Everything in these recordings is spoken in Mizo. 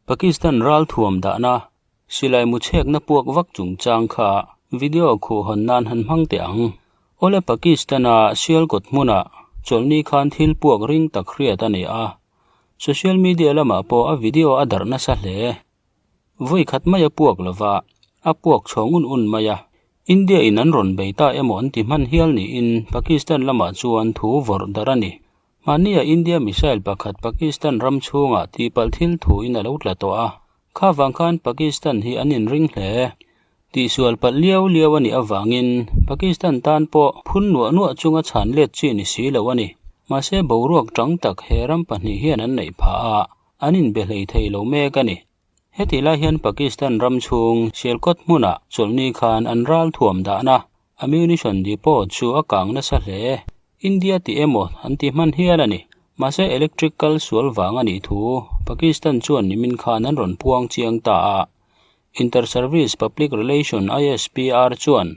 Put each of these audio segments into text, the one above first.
Pakistan ralthuam dahna silai mu chhekna puak vak chungchang kha video khuh hawn nan han hmang teh ang. Awle Pakistan-a Sialkot hmunah chawlhni khan thil puak ring tak hriat a ni a, social media lamah pawh a video a darh nasa hle. Vawi khat mai a puak lova, a puak chhawng un un mai a. India in an rawn bei ta emaw an ti hman hial niin Pakistan lamah chuan thu vawrh darh a ni. Mahnia India missile pakhat Pakistan ram chhungah tihpalh thil thuin a lo tla tawh a, kha vang khan Pakistan hi an inring hle. Tihsual palh liau liau a nih avangin Pakistan tan pawh phun nuah nuah chunga chhan let chi ni si lo a ni. Mahse boruak tang tak he ram pahnih hian an neih phah a, an inbe hlei thei lo mek a ni. Hetih lai hian Pakistan ram chhung Sialkot hmunah chawlhni khan an ral thuam dahna ammunition depot chu a kang nasa hle. India tih emaw an ti hman hial a ni. Mahse electric kal sual vang a nih thu Pakistan chuan nimin khan an rawn puang chiang ta a. Inter-Service Public Relation, ISPR, chuan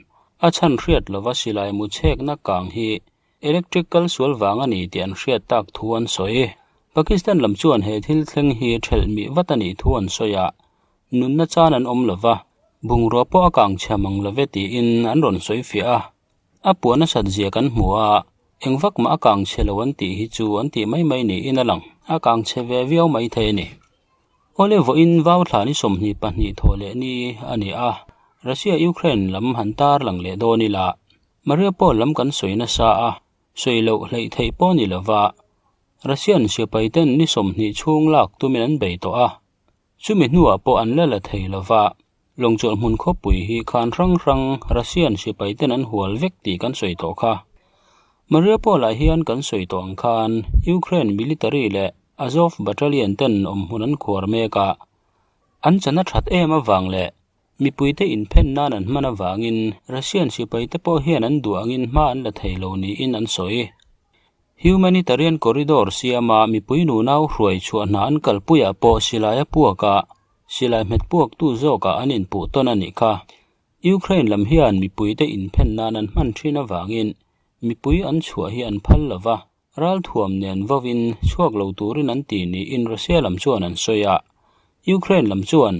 a chhan hriat lova silai mu chhekna kang hi Electric kal sual vang a ni tih an hriat tak thu an sawi. Pakistan lam chuan he thil thleng hi thelh mih vat a nih thu an sawi a, nunna chan an awm lova, bungrua pawh a kang chhia mang love tiin an rawn sawi fiah a. A puah nasat zia kan hmu a, eng vak mah a kang chhe lo an tih hi chu an tih mai mai niin a lang, a kang chhe ve viau mai thei a ni. Awle vawiin vau thla ni 22 thawh leh ni a ni a, Russia-Ukraine lam han tar lang leh dawn ila, Mariupol lam kan sawi nasa a, sawi loh hleih theih pawh ni lova, Russian sipaiten ni 20 chhung lak tumin an bei tawh a, chumi hnuah pawh an la la thei lova, lawngchawlh hmun khawpui hi khan hrang hrang Russian sipaiten an hual vek tih kan sawi tawh kha. Mariupol-ah hian kan sawi tawh ang khan Ukraine military leh Azov battalion ten awmhmun an khuar mek a, an chan a that em avang leh Mipuite inphen nan an hman avangin Russian sipaite pawh hian an duh angin hma an la thei lo niin an sawi. Humanitarian corridor siama mipui nunau hruai chhuah hna an kalpuiah pawh silai a puak a, silai hmet puaktu zawkah an inpuh tawn a nih kha. Ukraine lam hian mipuite inphen nan an hman thin avangin mipui an chhuah hi an phal lo va, Ralthuam nen vawin chhuak lo turin an ti niin Russia lam chuan an sawi a, Ukraine lam chuan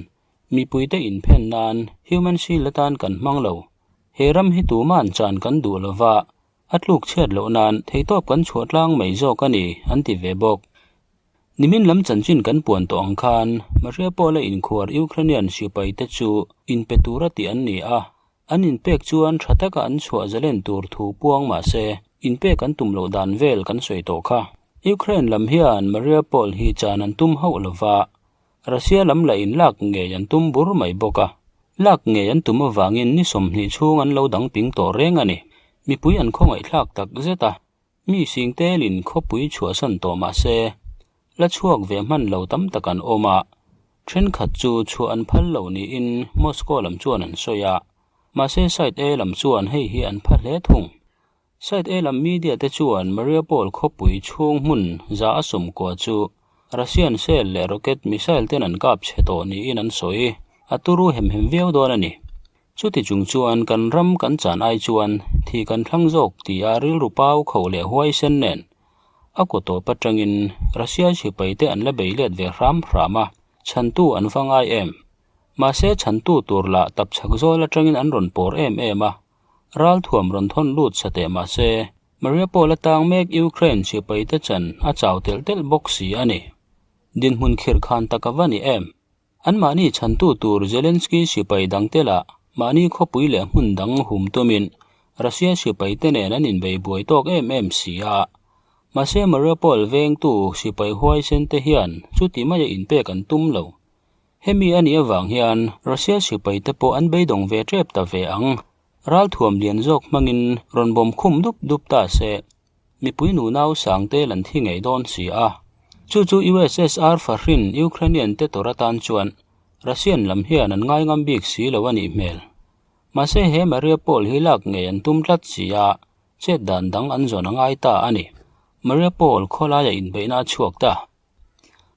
mipuite inphen nan human shield atan kan hmang lo. He ram hi tuma'n chan kan duh lova, a tluk chhiat loh nan theihtawp kan chhuah tlang mai zawk a ni, an ti ve bawk. Nimin lam chanchin kan puan tawh ang khan Mariupol-a inkhuar Ukrainian sipaite chu inpe tura tih an ni a, An inpek chuan tha taka an chhuah zalen tur thu puang mah se, inpek an tum loh dan vel kan sawi tawh kha. Ukraine lam hian Mariupol hi chan an tum hauh lo va, Russia lam lah in lak ngei an tum bur mai bawk a. Lak ngei an tum avangin ni 20 chhung an lo dang ping tawh reng a ni. Mipui an khawngaihthlak tak zet a, mi sing telin khawpui chhuahsan tawh mah se, la chhuak ve hman lo tam tak an awm a, thenkhat chu chhuah an phal lo niin Moscow lam chuan an sawi a, mahse Side A lam chuan hei hi an pha hle thung. Side A lam media te chuan Mariupol khawpui chhung hmun 190 chu Russian shell leh rocket missile ten an kap chhe tawh niin an sawi, a turu hem hem viau dawn a ni. Chuti chung chuan kan ram kan chan ai chuan thi kan thlang zawk tia rilru pau kho leh huaisen nen a kaw tawp atangin Russia sipaite an la bei let ve hram hram a, chhantu an va ngai em? Mahse chhantu tur lah tapchhak zawl atangin an rawn pawr em em a, ralthuam rawn thawn lut sa teh mahse Mariupol atang mek Ukraine sipaite chan a chau telh telh bawk si a ni. Dinhmun khirh khan tak a va ni em? Anmahni chhantu tur Zelensky sipai dangte lah mahni khawpui leh hmun dang hum tumin Russia sipaite nen an inbei buai tawk em em si a. Mahse Mariupol vengtu sipai huaisen te hian chuti maia inpek an tum lo. Hemi a nih avang hian Russia sipaite pawh an beidawng ve tep ta ve ang. Ralthuam lian zawk hmangin rawn bawm khum dup dup ta se. Mipui nunau sangte lan thi ngei dawn si a. Chu chu USSR fahrin Ukrainian te tawrh atan chuan Russian lam hian an ngaingam bik si lo a nih hmel. Mahse he Mariupol hi lak ngei an tum tlat si a, chet dan dang an zawn a ngai ta a ni. Mariupol khawlaia inbeihna a chhuak ta.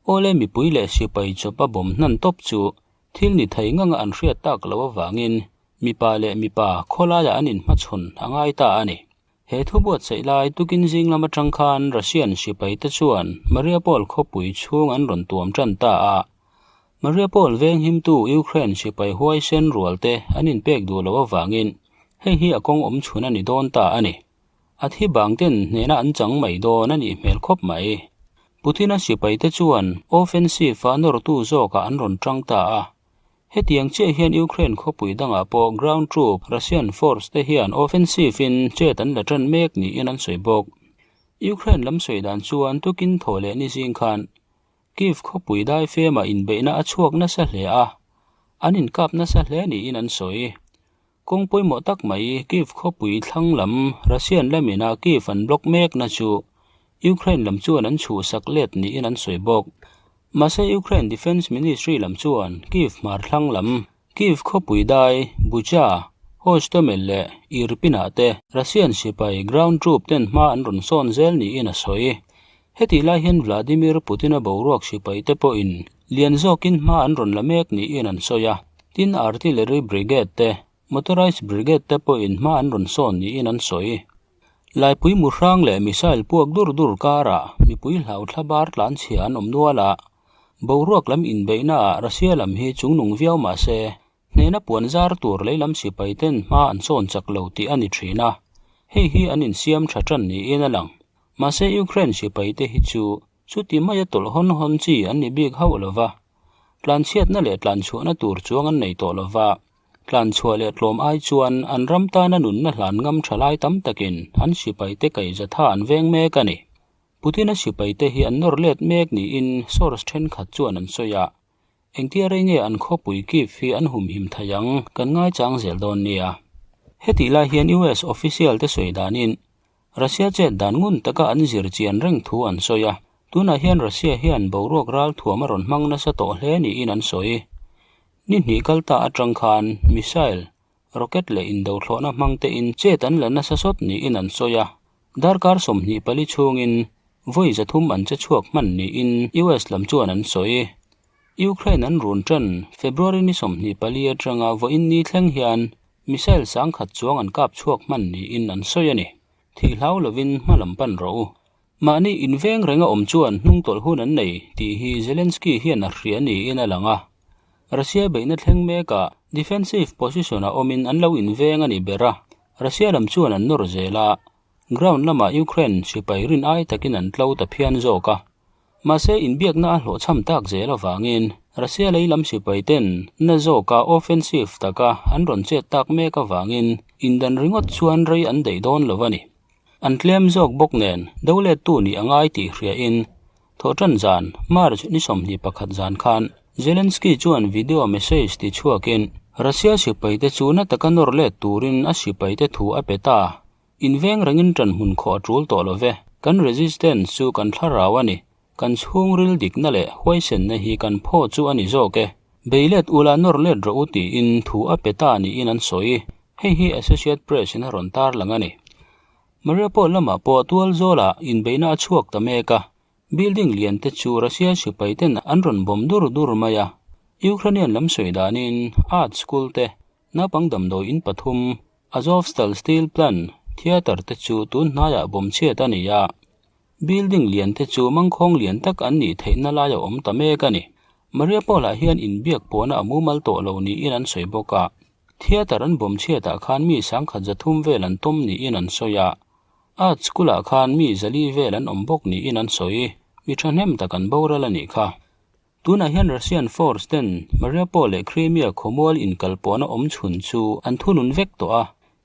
Awle mipui leh sipai chawpa bawm hnan tawp chu thil ni thei nganga an hriat tak loh avangin mipa leh mipa khawlaia an inhmachhawn a ngai ta a ni. He thu buatsaih lai tukin zing lam atang khan Russian sipaite chuan Mariupol khawpui chhung an rawn tuam tan ta a. Mariupol venghimtu Ukraine sipai huaisen rualte an inpek duh loh avangin hei hi a kawng awm chhun a ni dawn ta a ni. A thi bang ten hnehna an chang mai dawn a nih hmel khawp mai. Putin-a sipaite chuan offensive-a nawrtu zawkah an rawn tang ta a. Hetiang chiah hian Ukraine khawpui dangah pawh ground troop Russian force te hian offensive-in chet an la tan mek niin an sawi bawk. Ukraine lam sawi dan chuan tukin thaw leh ni zing khan Kyiv khawpui daifemah inbeihna a chhuak nasa hle a, an inkap nasa hle niin an sawi. Kawng pawimawh tak mai Kyiv khawpui thlang lam Russian lamina Kyiv an block mekna chu Ukraine lam chuan an chhuhsak let niin an sawi bawk. Mahse Ukraine Defence Ministry lam chuan Kyiv hmar thlang lam Kyiv khawpui dai Bucha, Hostomel leh Irpin-ah te Russian sipai ground troop ten hma an rawn sawn zel niin a sawi. Hetih lai hian Vladimir Putin-a boruak sipai te pawhin lian zawkin hma an rawn la mek niin an sawi a, tin artillery brigade te, motorized brigade te pawhin hma an rawn sawn niin an sawi. Laipui mu hrang leh missile puak dur dur karah mipui hlau thlabar tlanchhia an awm nual a, boruak lam inbeihnaah Russia lam hi chungnung viau mah se, Hnehna puan zar tur leilam sipai ten hma an sawn chak lo tih a ni thin a, hei hi an insiam tha tan niin a lang. Mahse Ukraine sipai te hi chu chuti maia tawlh hawn hawn chi an ni bik hauh lo va, tlanchhiatna leh tlanchhuahna tur chuang an nei tawh lo va, tlanchhuah leh tlawm ai chuan an ram tana nunna hlan ngam tha lai tam takin an sipai te kaihzatha an veng mek a ni. Putin-a sipai te hi an nawr let mek niin source thenkhat chuan an sawi a. Engtia rei nge an khawpui Kyiv hi an humhim thei ang kan ngaichang zel dawn nia. Hetih lai hian US official te sawi danin Russia chet dan ngun taka an zir chian reng thu an sawi a, tunah hian Russia hian boruak ral thuam a rawn hmang nasa tawh hle niin an sawi. Ni hnih kal ta atang khan missile, rocket leh indothlawhna hmang tein chet an la nasa sawt niin an sawi a, darkar 24 chhungin vawi 300 an che chhuak hman niin US lam chuan an sawi. Ukraine an run tan February ni 24 atanga vawiin ni thleng hian missile 10,000 chuang an kap chhuak hman niin an sawi a ni. Thih hlau lovin hma lam pan rawh u. Mahni inveng renga awm chuan hnungtawlh hun an nei tih hi Zelensky hian a hria niin a lang a. Russia beihna thleng mekah defensive position-ah awmin an lo inveng a ni ber a, Russia lam chuan an nawr zel a, ground lamah Ukraine sipai rin ai takin an tlo ta phian zawk a. Mahse inbiakna a hlawhchham tak zel avangin Russia lei lam sipai ten na zawka offensive taka an rawn chet tak mek avangin indan ringawt chuan rei an daih dawn lo a ni. An tlem zawk bawk nen dolettu nih a ngai tih hriain Thawhṭan zan, March ni 21 zan khan Zelensky chuan video message ti chhuakin Russia sipaite chu na taka nawr let turin a sipaite thu a pe ta. Inveng rengin ṭan hmun khawh a ṭul tawh lo ve. Kan resistance chu kan thlarau a ni. Kan chhungril dikna leh huaisenna hi kan phaw chu a ni zawk e. Bei let ula nawr let rawh u tiin thu a pe ta niin an sawi. Hei hi Associate Press in a rawn tarlang a ni. Mariupol lamah pawh tual zawlah inbeihna a chhuak ta mek a, building lian te chu Russia sipai ten an rawn bawm dur dur mai a. Ukrainian lam sawi danin art school te, naupang damdawi in pathum, Azovstal steel plant, theatre te chu tun hnaiah bawm chhiat a ni a. Building lian te chu mangkhawng lian tak an nih theihna lai a awm ta mek a ni. Mariupol-ah hian inbiak pawhna a mumal tawh lo niin an sawi bawk a. Theatre an bawm chhiatah khan mi 1300 vel an tawm niin an sawi a, Art School-ah khan mi 400 vel an awm bawk niin an sawi. Mi thahnem tak an boral a nih kha. Tunah hian Russian force ten Mariupol leh Crimea khawmual inkalpawhna awm chhun chu an thunun vek tawh a.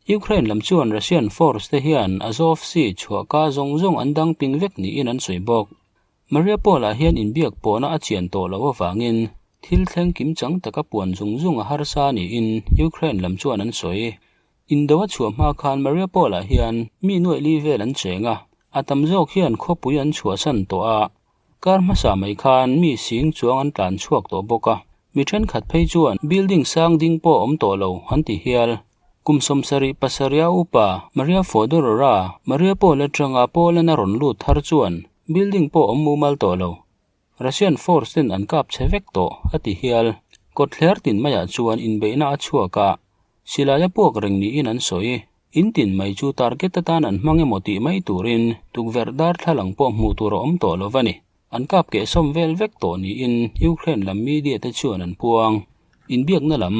Ukraine lam chuan Russian force te hian Azov Sea chhuahka zawng zawng an dang ping vek niin an sawi bawk. Mariupol-ah hian inbiak pawhna a chian tawh loh avangin thil thleng kim chang taka puan zung zung a harsa niin Ukraine lam chuan an sawi. Indo a chhuah hma khan Mariupol-ah hian mi nuaih li vel an cheng a, a tam zawk hian khawpui an chhuahsan tawh a. Kar hmasa mai khan mi sing chuang an tlan chhuak tawh bawk a, mi thenkhat phei chuan building sang ding pawh awm tawh lo an ti hial. Kum 77 a upa Maria Fodorora, Mariupol atanga Poland a rawn lut thar chuan building pawh awm mumal tawh lo. Russian force ten an kap chhe vek tawh, a ti hial. Kawtthler tin maiah chuan inbeihna a chhuak a, silai a puak reng niin an sawi. In tin mai chu target atan an hmang emaw tih mai turin tukverh darthlalang pawh hmuh tur a awm tawh lo va ni. An kap keh sawm vel vek tawh niin Ukraine lam media te chuan an puang. Inbiakna lam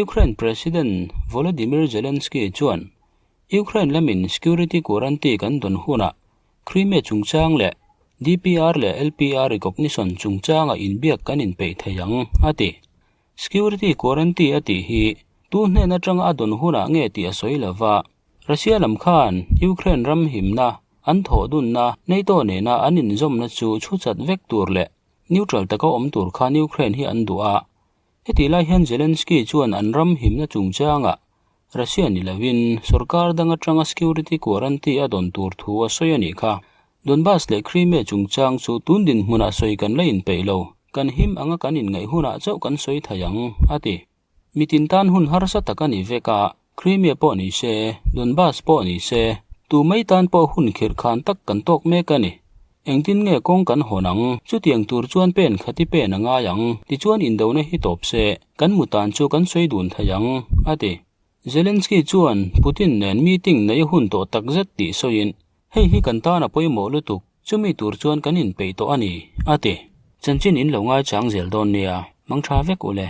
Ukraine President Volodymyr Zelensky chuan Ukraine lamin security guarantee kan dawn hunah Crimea chungchang leh DPR leh LPR recognition chungchanga inbiak kan inpeih thei ang, a ti. Security guarantee a tih hi tu hnen atanga a dawn hunah nge tih a sawi lova, Russia lam khan Ukraine ram himna an thawh dunna NATO nena an inzawmna chu chhu chat vek tur leh neutral taka awm tur khan Ukraine hi an duh a. Hetih lai hian Zelensky chuan an ram himna chungchangah Russia ni lovin sorkar dang atanga security guarantee a dawn tur thu a sawi a nih kha. Donbas leh Crimea chungchang chu tun dinhmunah sawi kan la inpeih lo, kan him anga kan inngaih hunah chauh kan sawi thei ang, a ti. Mitin tan hun harsa tak a ni vek a, Crimea pawh ni se, Donbas pawh ni se, tu mai tan pawh hun khirh khan tak kan tawk mek a ni. Engtin nge kawng kan hawn ang? Chutiang tur chuan pen khati pen a ngai ang, tichuan indona hi tawp se, kan mu tan chu kan sawi dun thei ang, a ti. Zelensky chuan Putin nen meeting neih a hun tawh takzet tih sawiin, Hei hi kan tan a pawimawh lutuk, chumi tur chuan kan inpeih tawh a ni, a ti. Chanchin in lo ngaichang zel dawn nia, mangtha vek u le.